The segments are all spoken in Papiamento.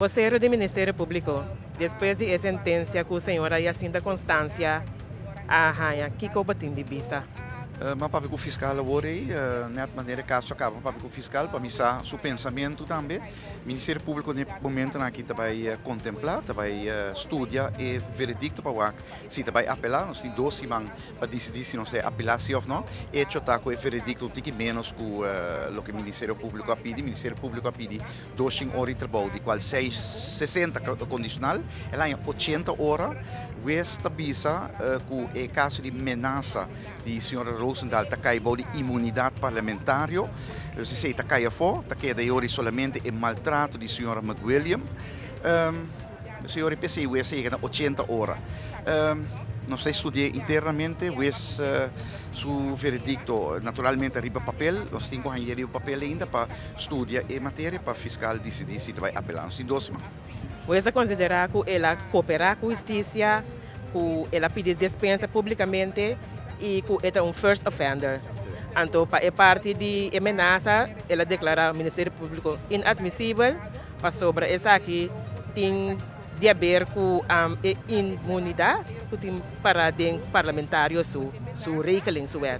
Vocero di Ministerio Publico, despues di e sentencia cu señora Jacinta Constancia a haya, kico bo tin di bisa? M'a papia ku fiskal awor ei, nèt manera e kaso a kaba, m'a papia ku fiskal pa mi sa su pensamentu tambe. Ministerio Públiko den e momentonan aki ta bai kontemplá, ta bai studia e veredikto pa wak si ta bai apelá. Nos tin dos siman pa disidí si nos ta apelá sí òf nò. Echo ta ku e veredikto un tiki ménos ku loke Ministerio Públiko a pidi. Ministerio Públiko a pidi 200 ora di trabou, di kual seis 60 kondishonal, el haña 80 ora. Wes ta bisa ku e kaso di menasa di señora Rozendal ta kai bou di imunidat parlamentario. Dus esei ta kai afó, ta keda e ora solamente e maltrato di señora McWilliam. Dus e ora p'esei wes a yega na 80 ora. Nos ta estudi'é internamente, wes su veredikto naturalmente riba papel, nos tin ku hañ'é riba papel ainda pa studia e materia pa fiskal disidí si ta bai apelá. Nos tin dos siman. Wes a konsiderá ku el a koperá ku hustisia, ku el a pidi despensa públikamente i ku e ta un first offender. Anto pa e parti di e menasa el a deklará Ministerio Públiko inatmisibel pasobra esaki tin di haber ku e inmunidat ku tin pará den parlamentario su su regeling, su wet.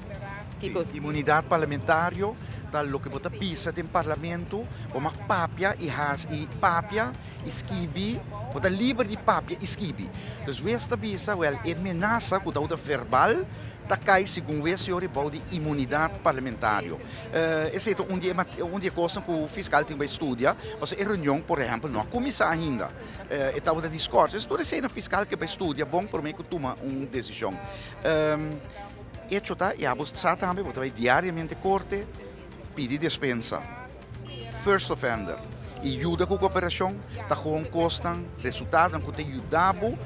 Kiko? Inmunidat parlamentario ta loke bo ta bisa den parlamento, bo mag papia i hasi i papia i skibi, bo ta liber di papia i skibi. Dus wes ta bisa, wèl, e menasa ku ta uta verbal ta kai segun wes yori bou di inmunidat parlamentario. Esei ta un di e un di e kosnan ku fiskal tin bai studia, pasobra e reunion por ehèmpel no a kuminsá ainda. E tabata di skòrs. Entonces tur esei na fiskal ke bai studia bon promé ku tuma un desishon. Echo ta, i abo sa tambe, bo ta bai diariamente korte pidi despensa. First offender i yuda ku koperashon ta gewoon kosnan, resultadonan ku ta yuda bo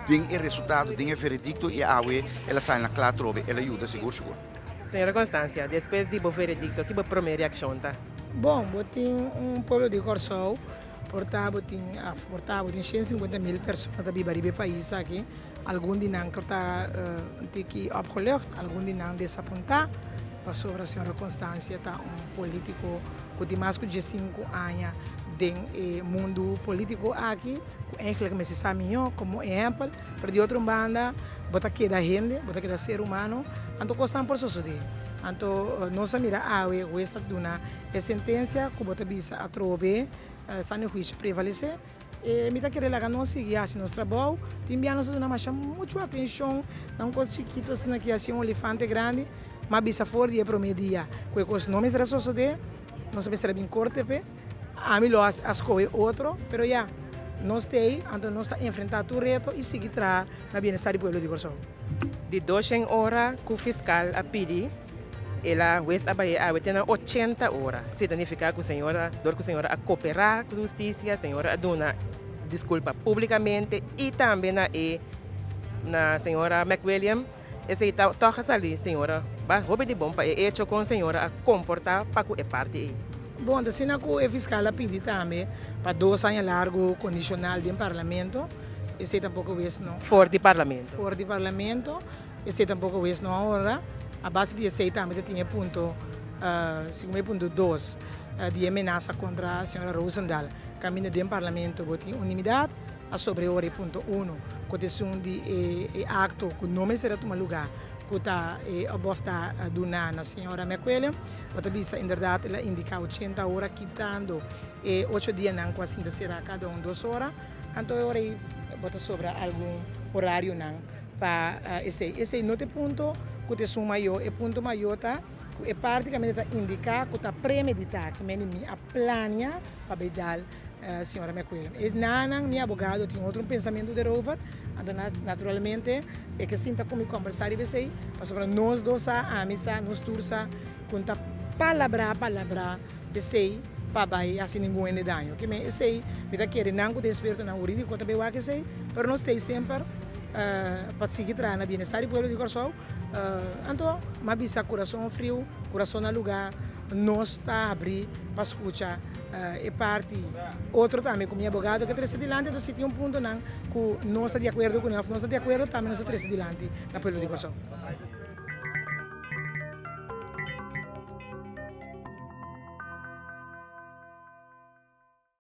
den e resultado, den e veredikto i awe el a sali na kla atrobe, el a yuda sigur sigur. Señora Constancia, despues di bo veredikto ki bo prome reakshon ta? Bon, bo tin un pueblo di Kòrsou, por ta bo tin, por ta bo tin 150 mil persona ta biba riba e pais aki. Algun di nan ku ta un tiki opgelucht, algun di nan desapuntá pasobra señora Constancia ta un polítiko ku tin mas ku 15 aña den e mundu polítiko aki, ku eigenlijk mester sa mihó komo ehèmpel, pero di otro banda bo ta keda hende, bo ta keda ser humano, anto kosnan por sosodé. Anto nos a mira awe hues ta duna e sentensia ku bo ta bisa atrobe sano huisio prevalesé. E mi ta kere laga nos sigui hasi nos trabou. Tin bia nos ta duna masha muchu atenshon na un kos chikitu asina ki hasi un olifante grandi. Ma bisa for di e promé dia ku e kos no mester a sosodé, nos a mester a bin korte p'e. Ami lo a skohe otro, pero ya, nos ta ei, anto nos ta enfrentá tur reto i sigui traha na bienestar di pueblo di Kòrsou. Di 200 ora ku fiskal a pidi, el a hues a bai awe te na 80 ora. Esei ta nifiká ku señora, dor ku señora a koperá ku hustisia, señora a duna diskulpa públikamente i tambe na e na señora McWilliam, esei ta tòg a sali señora ba hopi di bon pa e echo kon señora a komportá pa ku e parti ei. Bon, ta asina ku e fiskal a pidi tambe pa 2 aña largu kondishonal den parlamento, esei tampoko hues no. For di parlamento. For di parlamento, esei tampoko hues no a honra. A base di esei tambe ta tin e punto, segun e punto 2 di e menasa kontra señora Rozendal. Kaminda den parlamento bo tin unanimidat, a sobre ora e punto 1, ku ta esun di e akto ku no mester a tuma lugá, ku ta e opbòf ta duna na señora McWilliam. Bo ta bisa inderdat el a indiká 80 ora kitando e 8 dianan ku a sinta será kada un 2 ora. Anto e ora ei bo ta sobra algun orarionan pa esei. Esei no ta e punto ku ta esun mayó. E punto mayó ta ku e parti kaminda ta indiká ku ta premeditá, ke mende mi a plania pa bai dal señora McWilliam. E nanan, mi abogado tin otro pensamentu derover, anto naturalmente e ke sinta ku mi kombersá riba esei, pasobra nos dos sa, ami sa, nos tur sa ku no ta palabrá palabrá esei pa bai hasi ningun hende daño. Ke men esei mi ta kere nan ku ta espertonan hurídiko ta bai wak esei, pero nos ta ei semper pa sigui traha na bienestar di pueblo di Kòrsou. Anto m'a bisa kurason friu, kurason na lugá, nos ta habrí pa skucha e parti otro tambe ku mi abogado ke trese dilanti. Anto si tin un puntonan ku nos ta di akuerdo kuné òf nos ta di akuerdo tambe nos ta trese dilanti na pueblo di Kòrsou.